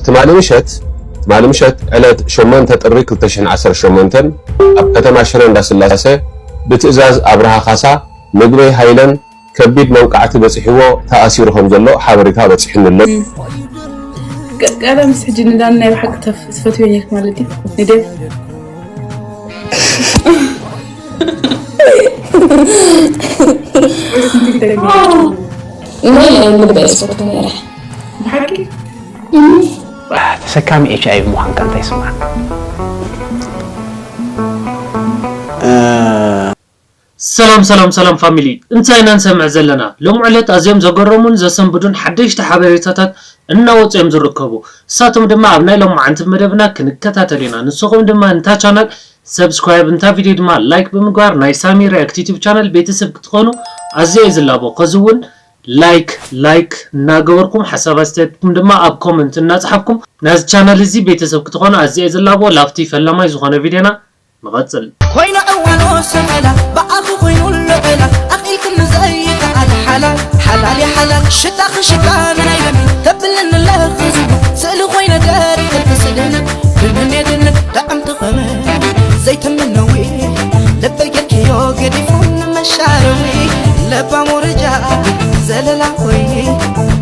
ትማሊ ምሸት ትማሊ ምሸት ዕለት ሸሞንተ ጥሪ ክልተ ሽሕን ዓሰርተ ሸሞንተን ኣብ ከተማ ሽረ እንዳስላሴ ብትእዛዝ ኣብርሃ ካሳ፣ ምግበይ ሃይለን፣ ከቢድ መውቃዕቲ በጺሕዎ ተኣሲሩ ከም ዘሎ ሓበሬታ በጺሑኒ ኣሎ። ቀ- ቀደም ምስ ሕጂ ንዳኒ ናይ ብሓቂ ተፍ- ትፈትወኝ ኢልክ ማለት ድዩ ንዴቭ? እኔ ምግብ ስፖርት ነረ ብሓቂ ተሰካሚ ኤች ኣይ ቪ ምዃንካ እንታይ ይስምዓካ? ሰላም ሰላም ሰላም ፋሚሊ፣ እንታይ ኢና ንሰምዕ ዘለና? ሎም ዕለት ኣዝዮም ዘገረሙን ዘሰንብዱን ሓደሽቲ ሓበሬታታት እናወፁ እዮም ዝርከቡ። እሳቶም ድማ ኣብ ናይ ሎማዓንቲ መደብና ክንከታተል ኢና። ንስኹም ድማ ንታ ቻናል ሰብስክራይብ፣ እንታ ቪድዮ ድማ ላይክ ብምግባር ናይ ሳሚ ሪያክት ዩቲብ ቻናል ቤተሰብ ክትኾኑ ኣዝየ እየ ዝላቦ። ከዚ እውን ላይክ ላይክ እናገበርኩም ሓሳብ ኣስተያየትኩም ድማ ኣብ ኮመንት እናፅሓፍኩም ናዚ ቻናል እዚ ቤተሰብ ክትኾኑ ኣዝየ እየ ዝላቦ። ላብቲ ፈላማይ ዝኾነ ቪድዮና ንቐጽል። ኮይነ ዕዋኖ ሰቐላ ብኣኺ ኮይኑ ልዕላ ኣኽኢልክኒ ዘይከኣል ሓላል ሓላል ሓላል ሽታኺ ሽታ ናይ ደሚ ተብለኒ ኣለኺ ዝቡ ስእሊ ኮይነ ገሪፈልኪ ስእልኒ ድንን የድንን ጥዕምቲ ኸመ ዘይትምነዊ ልበይ ጌርክዮ ገዲፎም ንመሻረዊ ለባም ወረጃ ዘለላ ኮይኒ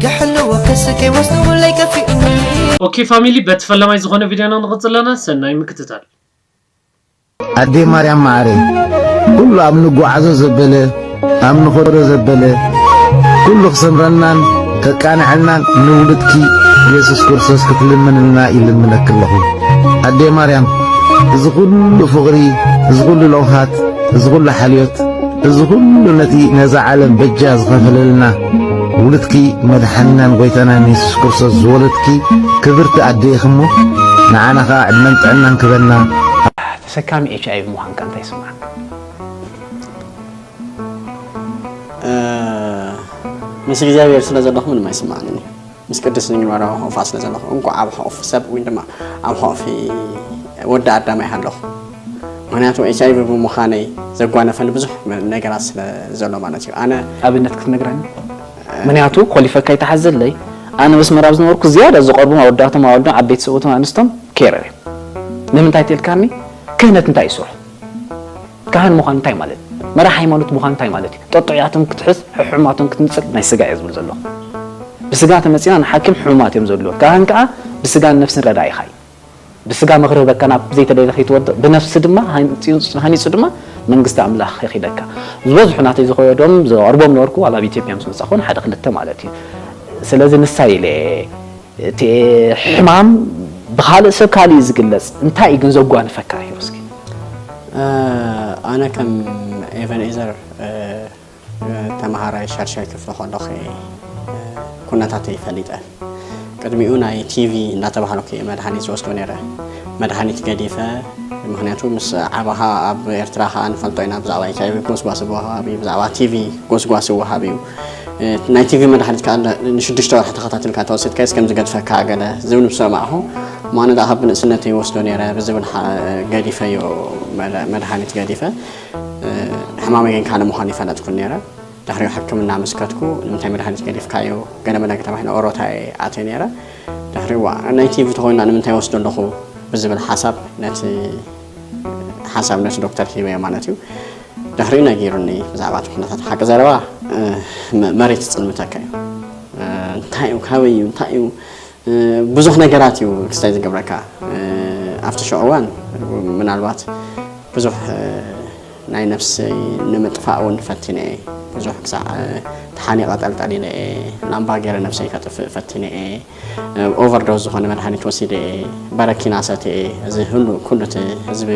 ክሕልዎ ክስከይ ወስደውለይ ከፊኡኒ ኦኬ ፋሚሊ፣ በቲ ፈለማይ ዝኾነ ቪድዮና ንቕጽል ኣለና። ሰናይ ምክትታል። ኣደይ ማርያም መዓረይ፣ ኩሉ ኣብ ንጓዓዞ ዘበለ፣ ኣብ ንኸዶ ዘበለ፣ ኩሉ ክሰምረልናን ከቃንዐልናን ንውሉድኪ ኢየሱስ ክርስቶስ ክትልምንልና ይልምነኪ ኣለኹ። ኣደይ ማርያም፣ እዚ ኩሉ ፍቕሪ፣ እዚ ኩሉ ለውሃት፣ እዚ ኩሉ ሓልዮት፣ እዚ ኩሉ ነቲ ነዛ ዓለም በጃ ዝኸፈለልና ውሉድኪ መድሓኒናን ጎይታናን የሱስ ክርስቶስ ዝወለድኪ ክብርቲ ኣደ ኢኺ እሞ ንዓና ኸኣ ዕድመን ጥዕናን ክበና። ተሰካሚ ኤች ኣይ ቪ ምዃንካ እንታይ ይስምዓካ? ምስ እግዚኣብሔር ስለ ዘለኹ ምንም ኣይስምዓንን እዩ። ምስ ቅድስት ድንግል ማርያም ኣብ ሕቑፋ ስለ ዘለኹ እንኳዕ ኣብ ሕቑፍ ሰብ ወይ ድማ ኣብ ሕቑፊ ወዲ ኣዳም ኣይሃለኹ። ምክንያቱ ኤች ኣይ ቪ ብምዃነይ ዘጓነፈኒ ብዙሕ ነገራት ስለ ዘሎ ማለት እዩ። ኣነ ኣብነት ክትነግረኒ? ምክንያቱ ኮሊፈካ ይተሓዘለይ። ኣነ መስመር ኣብ ዝነበርኩ ዝያዳ ዝቐርቡ ኣወዳቶም ኣወልዶም ዓበይቲ ሰብኡቶም ኣንስቶም ኬረር እዮም። ንምንታይ ትልካኒ? ክህነት እንታይ ይስርሑ? ካህን ምዃን እንታይ ማለት? መራሕ ሃይማኖት ምዃን እንታይ ማለት እዩ? ጠጡዕያቶም ክትሕዝ፣ ሕሑማቶም ክትንጽል ናይ ስጋ እየ ዝብል ዘለኹ። ብስጋ ተመጺና ንሓክም ሕሙማት እዮም ዘድልዎ። ካህን ከኣ ብስጋን ነፍስን ረዳኢኻ እዩ። ብስጋ መኽርህበካ ናብ ዘይተደለኺ ትወድቕ፣ ብነፍሲ ድማ ሃኒጹ ሃኒጹ ድማ መንግስቲ ኣምላኽ የኺደካ። ዝበዝሑ ናተይ ዝኸዶም ዘቕርቦም ነበርኩ፣ ዋላ ኣብ ኢትዮጵያ ምስ መጻኹ ሓደ ክልተ ማለት እዩ። ስለዚ ንሳ ኢለ እቲ ሕማም ብኻልእ ሰብ ካልእ እዩ ዝግለጽ። እንታይ እዩ ግን ዘጓንፈካ? ሂሩ እስኪ። ኣነ ከም ኤቨንኤዘር ተምሃራይ ሻድሻይ ክፍሊ ከለኹ ኩነታተይ ፈሊጠ። ቅድሚኡ ናይ ቲቪ እንዳተባህልኩ እየ መድሃኒት ዝወስዶ ነይረ። መድሃኒት ገዲፈ፣ ምክንያቱ ምስ ዓባኻ ኣብ ኤርትራ ከዓ ንፈልጦ ኢና፣ ብዛዕባ ኤች ኣይ ቪ ጎስጓስ ወሃብ እዩ፣ ብዛዕባ ቲቪ ጎስጓስ ወሃብ እዩ። ናይ ቲቪ መድሃኒት ከዓ ንሽዱሽተ ወርሒ ተኸታቲልካ ተወሲድካዮስ ከም ዝገድፈካ ገለ ዝብል ምስ ሰማዕኹ፣ ማነ ደኣ ካብ ብንእስነተይ ይወስዶ ነይረ ብዝብል ገዲፈዮ፣ መድሃኒት ገዲፈ። ሕማመይ ግን ካልእ ምዃኑ ይፈለጥኩን ነይረ። ድሕሪኡ ሕክምና ምስ ከድኩ፣ ንምንታይ መድሃኒት ገዲፍካዮ? ገለ መለ ተባሂለ ኦሮታ እየ ኣትየ ነይረ። ድሕሪኡ፣ ዋእ፣ ናይ ቲቪ ተኾይኑና ንምንታይ ወስዶ ኣለኹ ብዝብል ሓሳብ ነቲ ሓሳብ ነቲ ዶክተር ሂበዮ ማለት እዩ። ድሕሪኡ ነጊሩኒ ብዛዕባ እቲ ኩነታት። ሓቂ ዘረባ፣ መ-፣ መሬት ይጽልምተካ እዩ። እንታይ እዩ? ካበይ እዩ? እንታይ እዩ? ብዙሕ ነገራት እዩ ክስታይ ዝገብረካ። ኣብቲ ሽዑ እዋን ምናልባት ብዙሕ ናይ ነፍሰይ ንምጥፋእ እውን ፈቲነ እየ። ብዙሕ ክሳዕ ተሓኒቐ ጠልጠሊለ እየ። ላምባ ገይረ ነፍሰይ ከጥፍእ ፈቲነ እየ። ኦቨርዶዝ ዝኾነ መድሃኒት ወሲደ እየ። በረኪና ሰትየ እየ። እዚ ሁሉ ኩሉ እቲ ህዝቢ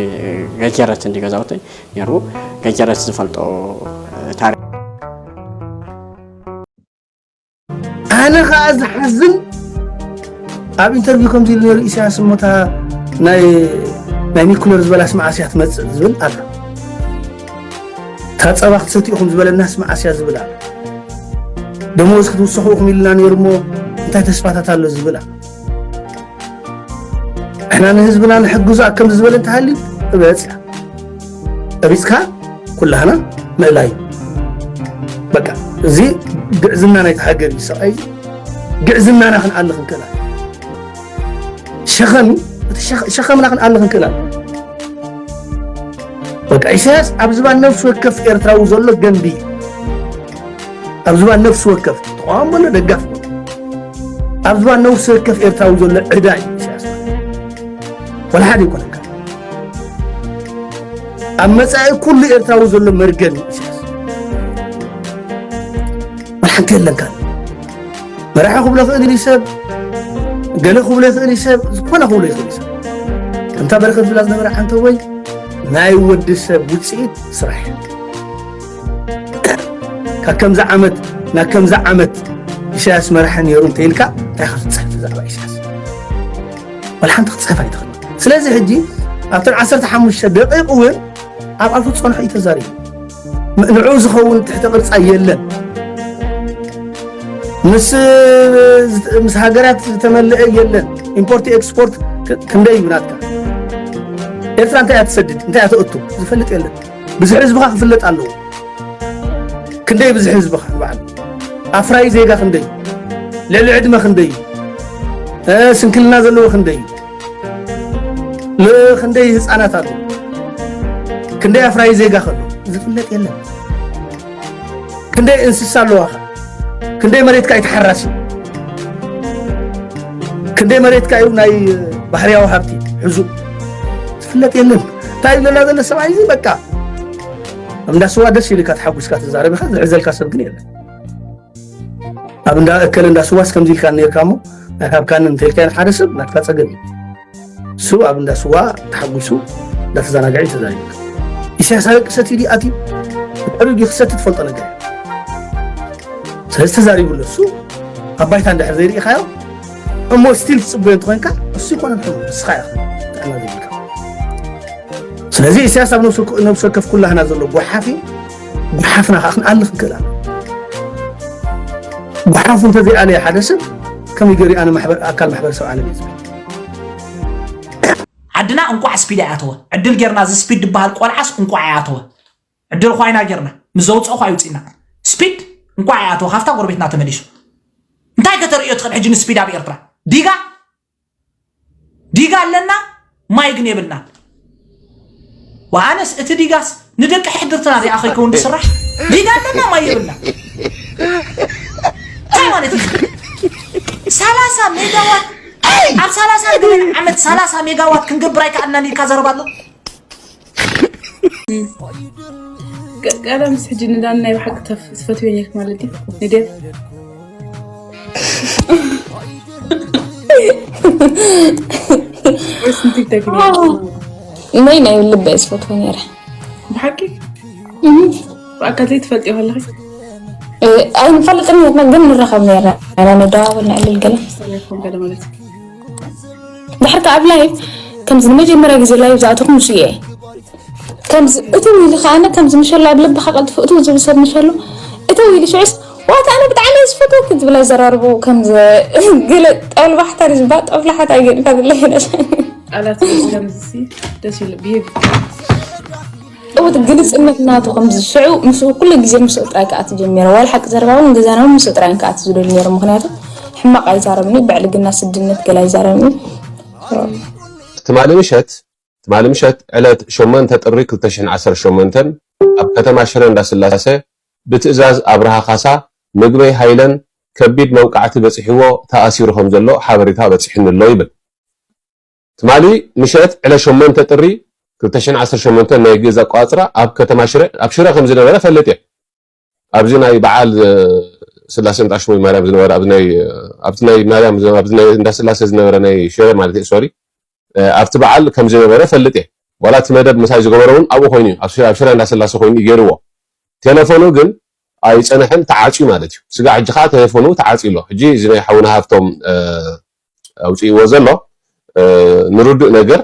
ገጀረት እንዲ ገዛውተይ ነይሩ። ገጀረት ዝፈልጦ ታሪኽ ኣነ ከዓ ዝሓዝን ኣብ ኢንተርቪው ከምዚ ኢሉ ነይሩ ኢሳያስ እሞ እታ ናይ ናይ ኒኩለር ዝበላስ መዓስ እያ ትመፅእ ዝብል ኣሎ። እታ ፀባ ክትሰትዩ ኢኹም ዝበለናስ መዓስ እያ ዝብል ኣሎ። ደሞዝ ክትውስኹ ኢኹም ኢልና ነይሩ እሞ እንታይ ተስፋታት ኣሎ ዝብል ኣሎ። ንሕና ንህዝብና ንሕግዞ ከምዚ ዝበለ እንተሃልዩ እበፅ እያ። ቀቢፅካ ኩላህና ምእላይ። በቃ እዚ ግዕዝና ናይቲ ሃገር እዩ። ሰብኣይ ግዕዝናና ክንኣሊ ክንክእል ሸኸም እዩ። እቲ ሸኸምና ክንኣሊ ክንክእል ኣሎ። በቃ ኢሳያስ ኣብ ዝባን ነፍሲ ወከፍ ኤርትራዊ ዘሎ ገንቢ እዩ። ኣብ ዝባን ነፍሲ ወከፍ ተቃዋሚ በሎ ደጋፍ በሎ፣ ኣብ ዝባን ነፍሲ ወከፍ ኤርትራዊ ዘሎ ዕዳ እዩ ኢሳያስ። ወላ ሓደ ይኮነካ። ኣብ መጻኢ ኩሉ ኤርትራዊ ዘሎ መርገም እዩ ኢሳያስ። ወላ ሓንቲ የለንካ። መራሒ ክብሎ ይኽእል እዩ ሰብ፣ ገለ ክብሎ ይኽእል እዩ ሰብ፣ ዝኾነ ክብሎ ይኽእል እዩ ሰብ። ከምታ በረኸት ዝብላ ዝነበረ፣ ዓንተቦይ፣ ናይ ወዲ ሰብ ውጽኢት ስራሕ እዩ። ካብ ከምዚ ዓመት ናብ ከምዚ ዓመት ኢሳያስ መራሒ ነይሩ እንተ ኢልካ እንታይ ኢኻ ክትጽሕፍ ብዛዕባ ኢሳያስ? ወላ ሓንቲ ክትጽሕፍ ኣይትኽእል። ስለዚ ሕጂ ኣብተን ዓሰርተ ሓሙሽተ ደቂቕ እውን ኣብ ኣፉ ጸንሑ እዩ ተዛሪቡ። ንዑ ዝኸውን ትሕተ ቅርጻ የለን። ምስ ምስ ሃገራት ዝተመልአ የለን። ኢምፖርት ኤክስፖርት ክንደይ እዩ ናትካ? ኤርትራ እንታይ እያ ትሰድድ እንታይ እያ ተእቱ ዝፈልጥ የለን። ብዝሒ ህዝብኻ ክፍለጥ ኣለዎ። ክንደይ ብዝሒ ህዝብኻ ንባዕሉ፣ ኣፍራይ ዜጋ ክንደይ፣ ልዕሊ ዕድመ ክንደይ፣ ስንክልና ዘለዎ ክንደይ፣ ክንደይ ህፃናት ኣሎ፣ ክንደይ ኣፍራይ ዜጋ ከሎ ዝፍለጥ የለን። ክንደይ እንስሳ ኣለዋኻ፣ ክንደይ መሬትካ እዩ ተሓራሲ፣ ክንደይ መሬትካ እዩ ናይ ባህርያዊ ሃብቲ ሕዙ ዝፍለጥ የለን። እንታይ ይብለና ዘሎ ሰብኣይ እዚ? በቃ ኣብ እንዳ ስዋ ደስ ኢልካ ተሓጉስካ ትዛረብ ኢኻ፣ ዝሕዘልካ ሰብ ግን የለን። ኣብ እንዳ እከለ እንዳ ስዋስ ከምዚ ኢልካ ነርካ እሞ ኣይሃብካንን እንተልካዮ ንሓደ ሰብ ናትካ ጸገም እዩ። እሱ ኣብ እንዳ ስዋ ተሓጒሱ እንዳተዘናግዐ እዩ ተዛሪቡ። ኢሳያስ ኣበቂ ሰትዩ ድዩ ኣትዩ? ድሕሪ ድዩ ክሰቲ ትፈልጦ ነገር እዩ። ስለዚ ተዛሪቡ ኣሎ። እሱ ኣብ ባይታ እንድሕር ዘይርኢኻዮ እሞ ስቲል ትጽበዮ እንተኾይንካ እሱ ይኮነን ሕሙ ንስኻ ኢኻ ጥዕና ዘይብልካ። ስለዚ ኢሳያስ ኣብ ነብሱ ነብሱ ወከፍ ኩላህና ዘሎ ጓሓፍ እዩ። ጓሓፍና ከዓ ክንኣሊ ክንክእል ኣሎ። ጓሓፍ እንተዘይኣለየ ሓደ ሰብ ከመይ ገይሩ ኣነ ማሕበር ኣካል ማሕበረሰብ ዓለም እየ ዝብል? ዓድና እንቋዕ ስፒድ ኣይኣተወ ዕድል ጌርና እዚ ስፒድ ዝበሃል ቆልዓስ እንቋዕ ኣይኣተወ ዕድል ኳይና ጌርና ምስ ዘውፅኦ ኳ ይውፅእና ስፒድ እንቋዕ ኣይኣተወ ካብታ ጎረቤትና ተመሊሱ እንታይ ከተርእዮ ትኽእል ሕጂ ንስፒድ ኣብ ኤርትራ ዲጋ ዲጋ ኣለና ማይ ግን የብልና ወኣነስ እቲ ዲጋስ ንደቂ ሕድርትና ሪኣ ከይከውን ዝስራሕ ዲጋ ኣለና ማይ የብልና እንታይ ማለት እዩ ሰላሳ ሜጋዋት ኣብ ሰላሳ ገበን ዓመት ሰላሳ ሜጋዋት ክንገብር ኣይከኣልናን ኢልካ ዘረባ ኣሎ ቀዳምስ ሕጂ ንዳን ናይ ብሓቂ ትፈትዮ ነርክ ማለት እዩ ንዴፍ ናይ ናይ ልበ ዝፈትዎ ነረ ብሓቂ ብኣካል ዘይትፈልጥዮ ከለኺ ኣይንፈልጥን ነርና ግን ንራኸብ ነርና ኢና ንደዋወል ንዕልል ገለ ሰላም ገለ ማለት እዩ ድሕር ከኣ ኣብ ላይቭ ከምዚ ንመጀመርያ ግዜ ላይቭ ዝኣተኹ ምስ እየ ከምዚ እትው ኢሉ ከኣነ ከምዚ ምሸሎ ኣብ ልብኻ ቀልጥፉ እትው ዝብል ሰብ ምሸሎ እትው ኢሉ ሽዑስ ዋት ኣነ ብጣዕሚ እየ ዝፈትወኪ ዝብል ኣዘራርቡ ከምዚ ገለ ጠልባሕታ ንዝባ ጠብላሓት ኣይገድካ ዝለየነስ ቃላት ከምዚ ደስ ይብል ብሄብ እውት ግልፅነት ናቱ ከምዚ ሽዑ ምስኡ ኩሉ ግዜ ምስኡ ጥራይ ከኣ ትጀሚረ ዋላ ሓቂ ዘረባ እውን ገዛና እውን ምስኡ ጥራይ ከኣ ትዝደሉ ነይሩ ምክንያቱ ሕማቕ ኣይዛረብኒ ብዕልግና ስድነት ገለ ኣይዛረብኒ ትማሊ ምሸት ትማሊ ምሸት ዕለት ሸሞንተ ጥሪ ክልተ ሽሕን ዓሰርተ ሸሞንተን ኣብ ከተማ ሽረ እንዳስላሴ ብትእዛዝ ኣብርሃ ካሳ ምግበይ ሃይለን ከቢድ መውቃዕቲ በፂሕዎ ተኣሲሩ ከም ዘሎ ሓበሬታ በፂሑኒ ኣሎ ይብል። ትማሊ ምሸት ዕለት ሸሞንተ ጥሪ ክልተ ሽሕን ዓሰርተ ሸሞንተን ናይ ግእዝ ኣቋፅራ ኣብ ከተማ ሽረ ኣብ ሽረ ከም ዝነበረ ፈልጥ እየ። ኣብዚ ናይ በዓል ስላሴ እንዳ ሽሙይ ማርያም ዝነበረ ኣብዚ ናይ ኣብቲ ናይ ማርያም ኣብዚ ናይ እንዳ ስላሴ ዝነበረ ናይ ሽረ ማለት እዩ ሶሪ ኣብቲ በዓል ከም ዝነበረ ፈልጥ እየ ዋላ እቲ መደብ ምሳይ ዝገበረ እውን ኣብኡ ኮይኑ እዩ ኣብ ሽረ እንዳ ስላሴ ኮይኑ እዩ ገይርዎ ቴሌፎኑ ግን ኣይፀንሐን ተዓፅዩ ማለት እዩ ስጋ ሕጂ ከዓ ቴሌፎኑ ተዓፅዩ ኣሎ ሕጂ እዚ ናይ ሓውና ሃፍቶም ኣውፅእዎ ዘሎ ንርዱእ ነገር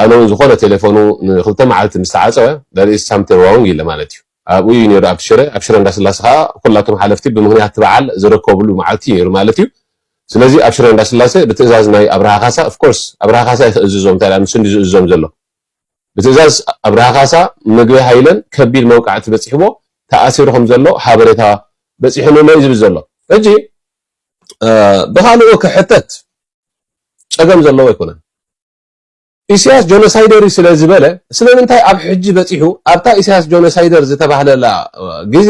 ኣነ እውን ዝኾነ ቴሌፎኑ ንክልተ መዓልቲ ምስ ተዓፀወ ለርኢ ሳምተን ዋውንግ ኢለ ማለት እዩ ኣብኡ እዩ ነይሩ ኣብቲ ሽረ ኣብ ሽረ እንዳስላሴ ከዓ ኩላቶም ሓለፍቲ ብምክንያት እቲ በዓል ዝረከብሉ መዓልቲ ነይሩ ማለት እዩ ስለዚ ኣብ ሽረ እንዳስላሴ ብትእዛዝ ናይ ኣብርሃ ካሳ ኦፍኮርስ ኣብርሃ ካሳ እዩ ክእዝዞም እንታይ ንሱ እንዲ ዝእዝዞም ዘሎ ብትእዛዝ ኣብርሃ ካሳ ምግበይ ሃይለን ከቢድ መውቃዕቲ በፂሕዎ ተኣሲሩ ከም ዘሎ ሓበሬታ በፂሑኒ ኣሎ እዩ ዝብል ዘሎ ሕጂ ብኻልኡ ክሕተት ጸገም ዘለዎ ኣይኮነን። ኢሳያስ ጆኖሳይደር እዩ ስለ ዝበለ፣ ስለምንታይ ኣብ ሕጂ በጺሑ ኣብታ ኢሳያስ ጆኖሳይደር ዝተባህለላ ግዜ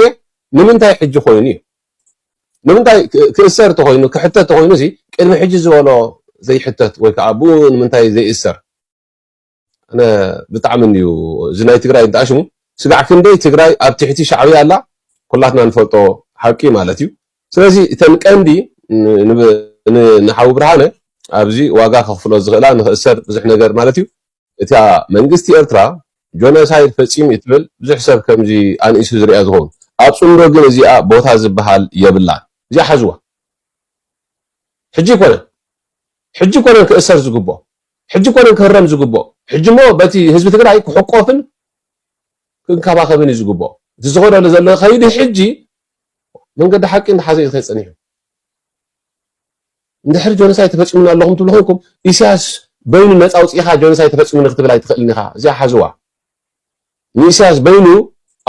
ንምንታይ ሕጂ ኮይኑ እዩ? ንምንታይ ክእሰር ተኾይኑ ክሕተት ተኾይኑ ሲ ቅድሚ ሕጂ ዝበሎ ዘይሕተት ወይ ከዓ ብኡ ንምንታይ ዘይእሰር? ኣነ ብጣዕሚ እዩ እዚ ናይ ትግራይ እንተኣሽሙ ስጋዕ ክንደይ ትግራይ ኣብ ትሕቲ ሻዕብያ ኣላ ኩላትና ንፈልጦ ሓቂ ማለት እዩ። ስለዚ እተን ቀንዲ ንሓዊ ብርሃነ ኣብዚ ዋጋ ከኽፍሎ ዝኽእላ ንኽእሰር ብዙሕ ነገር ማለት እዩ። እታ መንግስቲ ኤርትራ ጆኖሳይድ ፈጺሙ እዩ ትብል ብዙሕ ሰብ ከምዚ ኣንኢሱ ዝሪኣ ዝኸውን ኣብ ጽምዶ ግን እዚኣ ቦታ ዝበሃል የብላን። እዚኣ ሓዝዋ። ሕጂ ይኮነን ሕጂ ይኮነን ክእሰር ዝግብኦ ሕጂ ይኮነን ክህረም ዝግብኦ ሕጂ ሞ በቲ ህዝቢ ትግራይ ክሕቆፍን ክንከባኸብን እዩ ዝግብኦ። እቲ ዝኸደሉ ዘሎ ከይዲ ሕጂ መንገዲ ሓቂ እንዳሓዘ እዩ ከይጸኒሑ። እንድሕር ጆኖሳይድ ተፈጺሙና ኣለኹም ትብሉ ኮይንኩም ኢሳያስ በይኑ ነፃ ኣውፂእኻ ጆኖሳይድ ተፈጺሙኒ ክትብል ኣይትኽእልን ኢኻ። እዚኣ ሓዝዋ። ንኢሳያስ በይኑ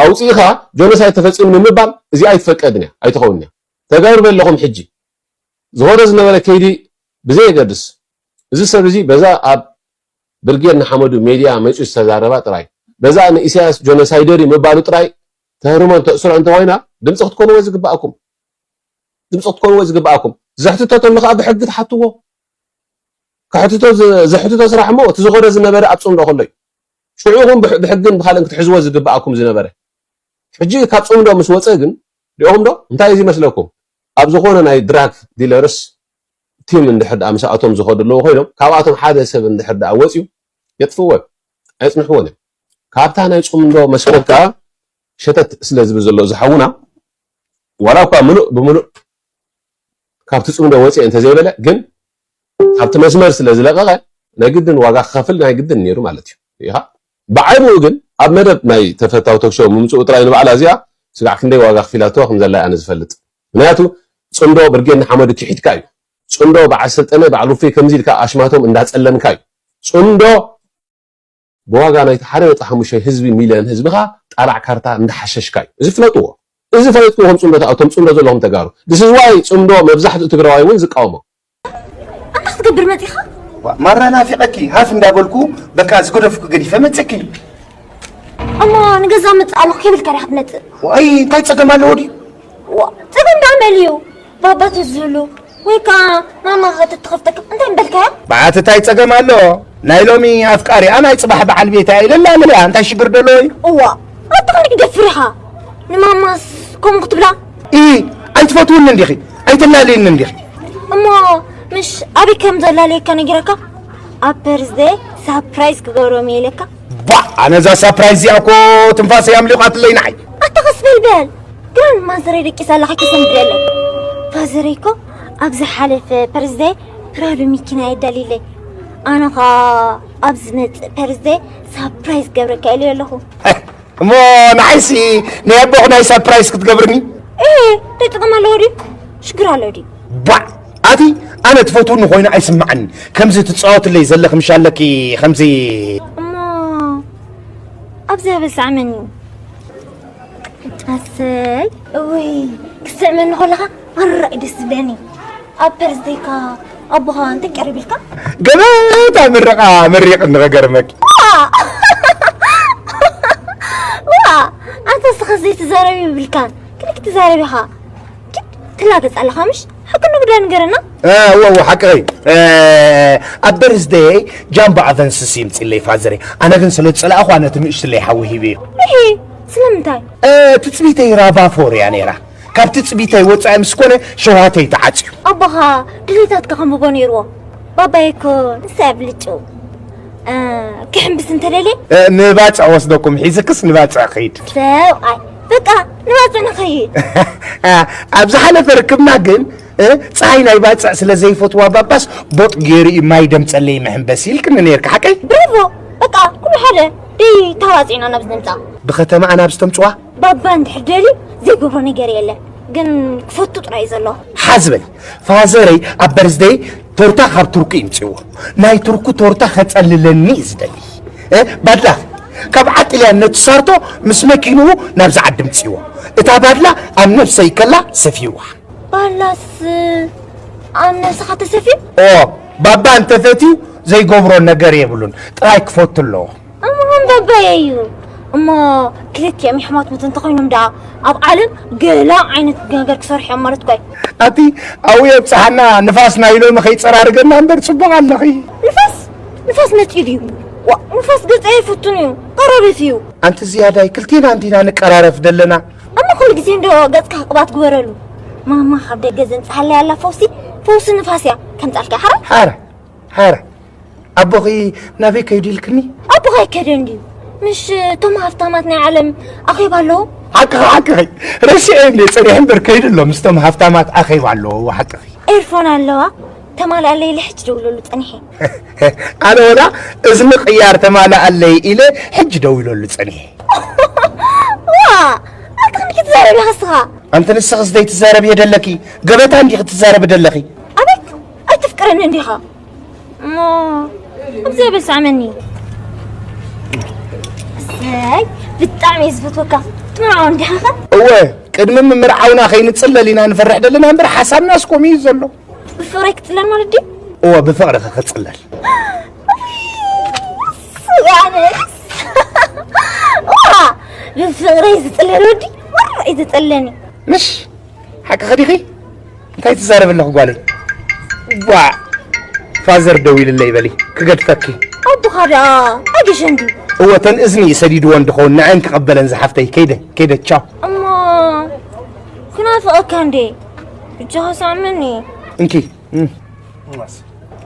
ኣውፂእኻ ጆኖሳይድ ተፈፂሙ ንምባል እዚኣ ኣይትፈቀድን እያ ኣይትኸውን እያ። ተጋሩ በለኹም ሕጂ ዝኾነ ዝነበረ ከይዲ ብዘየገድስ እዚ ሰብ እዚ በዛ ኣብ ብርጌድ ንሓመዱ ሜድያ መፂኡ ዝተዛረባ ጥራይ በዛ ንኢሳያስ ጆኖሳይደር እዩ ምባሉ ጥራይ ተህርሞን ተእስሮ እንተኾይና ድምፂ ክትኮንዎ ዝግባኣኩም ድምፂ ክትኮንዎ ዝግባኣኩም። ዘሕትቶ ተሎ ከዓ ብሕጊ ትሓትዎ። ከሕትቶ ዘሕትቶ ስራሕ እሞ እቲ ዝኾነ ዝነበረ ኣብ ፅምዶ ከሎ እዩ። ሽዑ ኢኹም ብሕግን ብካልእን ክትሕዝዎ ዝግባኣኩም ዝነበረ። ሕጂ ካብ ፅምዶ ምስ ወፀ ግን ሪኦኹም ዶ እንታይ እዩ ዝመስለኩም? ኣብ ዝኾነ ናይ ድራግ ዲለርስ ቲም እንድሕር ደኣ ምስኣቶም ዝኸዱ ኣለዉ ኮይኖም ካብኣቶም ሓደ ሰብ እንድሕር ደኣ ወፅዩ የጥፍዎ እዮም። ኣየፅንሕዎን እዮም። ካብታ ናይ ፅምዶ መስመር ከዓ ሸተት ስለ ዝብል ዘሎ ዝሓውና ዋላ እኳ ምሉእ ብምሉእ ካብቲ ፅምዶ ወፅአ እንተዘይበለ ግን ካብቲ መስመር ስለ ዝለቀቀ ናይ ግድን ዋጋ ክኸፍል ናይ ግድን ነይሩ ማለት እዩ። ኢኻ ብዓይብኡ ግን ኣብ መደብ ናይ ተፈታዊ ቶክሾ ምምፅኡ ጥራይ ንባዕላ እዚኣ ስጋዕ ክንደይ ዋጋ ክፊላቶ ከም ዘላ ኣነ ዝፈልጥ። ምክንያቱ ፅምዶ ብርጌድ ንሓመዱ ክሒድካ እዩ። ፅምዶ በዓል ሰልጠነ በዓል ሩፌ ከምዚ ኢልካ ኣሽማቶም እንዳፀለምካ እዩ። ፅምዶ ብዋጋ ናይቲ ሓደ ነጥቢ ሓሙሽተ ህዝቢ ሚልዮን ህዝብኻ ጣላዕ ካርታ እንዳሓሸሽካ እዩ። እዚ ፍለጥዎ። እዚ ፈለጥኩም ከም ፅምዶ ተኣቶም ፅምዶ ዘለኹም ተጋሩ። This is why ፅምዶ መብዛሕትኡ ትግራዋይ እውን ዝቃወሞ። ኣንታ ክትገብር መፂኻ? ማራ ናፊቐኪ ሃፍ እንዳበልኩ በቃ ዝገደፍኩ ገዲፈ መፀኪ። እሞ ንገዛ መፅእ ኣለኹ ከይብልካ ዲኻ ትመፅእ? ዋይ እንታይ ፀገም ኣለዎ ድዩ? ዋ ፀገም ዳኣ መን እዩ? ባባ ተዝህሉ ወይ ከዓ ማማ ተትኸፍተካ እንታይ ምበልካያ? በዓቲ ታይ ፀገም ኣሎ? ናይ ሎሚ ኣፍቃሪኣ ናይ ፅባሕ በዓል ቤታ ኢለላ ኣለያ እንታይ ሽግር ደሎ እዩ? እዋ ኣታ ክንዲ ትደፍር ኢኻ ንማማስ ከምኡ ክትብላ? ኢ ኣይትፈትውኒ እንዲኺ ኣይተላልይኒ እንዲኺ። እሞ ምሽ ኣበይ ከም ዘላለየካ ነጊረካ? ኣብ በርዝደይ ሳፕራይዝ ክገብሮም እየ ኢለካ። ቧእ ኣነ እዛ ሳፕራይዝ እዚኣ እኮ ትንፋሰይ ኣምሊቓትለይ ንዓይ። ኣታ ቀስ በል በል። ግራንድ ማዘረይ ደቂሳ ኣላ ከይተሰንብደለይ። ፋዘረይ እኮ ኣብ ዝሓለፈ ፐርዝደይ ፕራዶ መኪና የዳልይለይ። ኣነ ኸኣ ኣብ ዝመጽእ ፐርዝደይ ሳፕራይዝ ክገብረካ ኢለዮ ኣለኹ። እሞ ንዓይሲ ናይ ኣቦኺ ናይ ሳፕራይዝ ክትገብርኒ? እህ እንታይ ጥቕሚ ኣለዎ ድዩ? ሽግር ኣለዎ ድዩ? ባዕ ኣቲ ኣነ ትፈትውኒ ኮይኑ ኣይስምዓኒ ከምዚ ትጻወትለይ ዘለኺ ምሽ ኣለኪ ከምዚ እሞ ኣብዚ ኣበሳዕመኒ ኣሰይ እውይ ክስዕመኒ ከለኻ ኣራይ ደስ ዝብለኒ ኣብ ፐርዝደይካ ኣቦኻ እንታይ ቀሪብልካ ገበታ ምርቓ መሪቕኒ ክገርመኪ ዋ ኣንታ ስኻ ዘይትዛረብ ይብልካን ክልክ ትዛረብ ኢኻ ትላገጽ ኣለኻ ምሽ ሓቂ ንጉዳይ ንገረና እወ እወ ሓቂ ኸይ ኣብ በርዝደይ ጃምቦ ኣቨንስስ ይምፅለይ ፋዘረይ ኣነ ግን ስለ ዝፀላእኹ ነቲ ንእሽትለይ ሓዊ ሂበዮ እሂ ስለምንታይ ትፅቢተይ ራቫፎር እያ ነይራ ካብ ትፅቢተይ ወፃኢ ምስ ኮነ ሸውሃተይ ተዓፅዩ ኣቦኻ ድሌታትካ ከንብቦ ነይርዎ ባባይ እኮ ንሳ እያ ብልጭው ክሕምብስ እንተደልየ ንባፅዕ ወስደኩም ሒዝክስ ንባፅዕ ክይድ ሰብኣይ በቃ ንባፅዕ ንኸይድ ኣብ ዝሓለፈ ርክብና ግን ፀሃይ ናይ ባፅዕ ስለ ዘይፈትዋ ባባስ ቦጥ ገይሩ እዩ ማይ ደምፀለይ መሕምበሲ ኢልክኒ ነይርካ ሓቀይ ብራቮ በቃ ኩሉ ሓደ ደይ ተባፂዕና ናብ ዝነምፃ ብኸተማ ኣናብስ ተምፅዋ ባባ እንድሕር ደልዩ ዘይገብሮ ነገር የለ ግን ክፈቱ ጥራይ ዘሎ ሓዝበል ፋዘረይ ኣብ በርዝደይ ቶርታ ካብ ቱርኪ ይምፅዎ ናይ ቱርኩ ቶርታ ከፀልለኒ እዩ ዝደሊ ባድላ ካብ ዓጥልያ ነቲ ሳርቶ ምስ መኪንኡ ናብዚ ዓዲ ምፅዎ እታ ባድላ ኣብ ነብሰይ ከላ ሰፊዋ ባላስ ኣብ ነብስኻ ተሰፊዩ ኦ ባባ እንተፈትዩ ዘይገብሮ ነገር የብሉን፣ ጥራይ ክፈቱ ኣለዎ። እሞ ከም በበየ እዩ። እሞ ክልቲኦም የሕማት ምት እንተኾይኖም ደኣ ኣብ ዓለም ገላ ዓይነት ነገር ክሰርሑ እዮም ማለት እኮ እዩ። ኣቲ ኣብኡ የብፅሓና። ንፋስ ናይ ሎሚ ከይፀራርገና እምበር ፅቡቕ ኣለኺ። ንፋስ ንፋስ መፂኡ ድዩ? ዋ ንፋስ ገፀ ይፍቱን እዩ። ቀረሪፍ እዩ። ኣንቲ ዝያዳይ ክልቴና እንዲና ንቀራረፍ ዘለና። ኣሞ ኩሉ ግዜ እንዶ ገፅካ ቅባት ግበረሉ። ማማ ካብ ደገ ዘምፅሃለይ ኣላ ፈውሲ። ፈውሲ ንፋስ እያ ከምፃልካ ሓራ። ሓረ ሓረ ኣቦኺ ናበይ ከይዱ ኢልክኒ? ኣቦኻ ኣይከደን ድዩ? ምሽ እቶም ሃፍታማት ናይ ዓለም ኣኼባ ኣለዉ። ሓቅኺ ሓቅኺ። ረሲዐ እንደ ፀኒሐ እምበር ከይዱ ኣሎ ምስቶም ሃፍታማት ኣኼባ ኣለዎ። ሓቅኺ። ኤርፎን ኣለዋ። ተማልኣለይ ኢለ ሕጂ ደውለሉ ፀኒሐ። ኣነ ወላ እዝኒ ቅያር ተማልኣለይ ኢለ ሕጂ ደዊለሉ ፀኒሐ። ዋ ኣታ ክንዲ ክትዛረብ ኢኻ እስኻ። ኣንቲ ንስኽስ ዘይትዛረብ እየ ደለኪ? ገበታ እንዲኺ ትዛረቢ ደለኺ። ኣቤት ኣይትፍቅረኒ እንዲኻ እሞ ኣብዚ በሳዕመኒ። እሰይ ብጣዕሚ እየ ዝፈትወካ። ትምርዓው እንዲኻ ኸ? እወ ቅድሚ ምምርዓውና ከይንፅለል ኢና ንፈርሕ ዘለና እምበር ሓሳብናስ ከምኡ እዩ ዘሎ። ብፍቕረይ ክፅለል ማለት ድዩ? እወ ብፍቕርኺ ክፅለል። ኣነስ ዋ ብፍቕረይ ዝፅለል ወዲ ወረ እዩ ዘፀለኒ። ምሽ ሓቅኺ ዲኺ? እንታይ ትዛረቢ ኣለኺ ጓለይ? ዋ ፋዘር ደዊልለይ በሊ ክገድፈኪ። ኣቦኻ ደኣ ኣገሸ እንዲ እወ ተን እዝኒ ሰዲድወን ድኸውን ንዐን ክቐበለን ዝሓፍተይ። ከይደ ከይደ ቻው። እሞ ክናፍቐካ እንዴ ብቻ ሳዕመኒ። እንኪ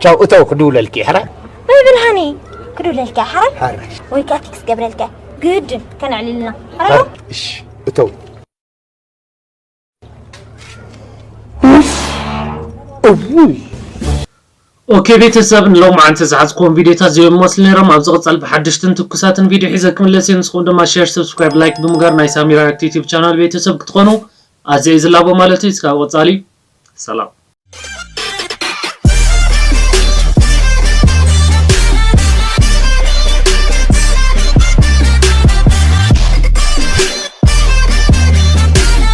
ቻው እተው ክድውለልኪ ሕራ። ወይ ብልሃኒ ክድውለልካ ሓራይ ሓራይ ወይ ከዓ ቴክስት ገብረልካ ግድን ከነዕልልና ሓራይ። እሺ እተው። ኦኬ ቤተሰብ ንሎማዓንቲ ዝሓዝኩዎም ቪድዮታት እዚኦም ይመስሉ ነይሮም። ኣብ ዝቕጸል ብሓድሽትን ትኩሳትን ቪድዮ ሒዘ ክምለስ እየ። ንስኹም ድማ ሼር፣ ሰብስክራይብ፣ ላይክ ብምግባር ናይ ሳሚ ሪያክት ዩቲዩብ ቻናል ቤተሰብ ክትኾኑ ኣዝየ እየ ዝላቦ ማለት እዩ። እስካብ ቀጻሊ ሰላም።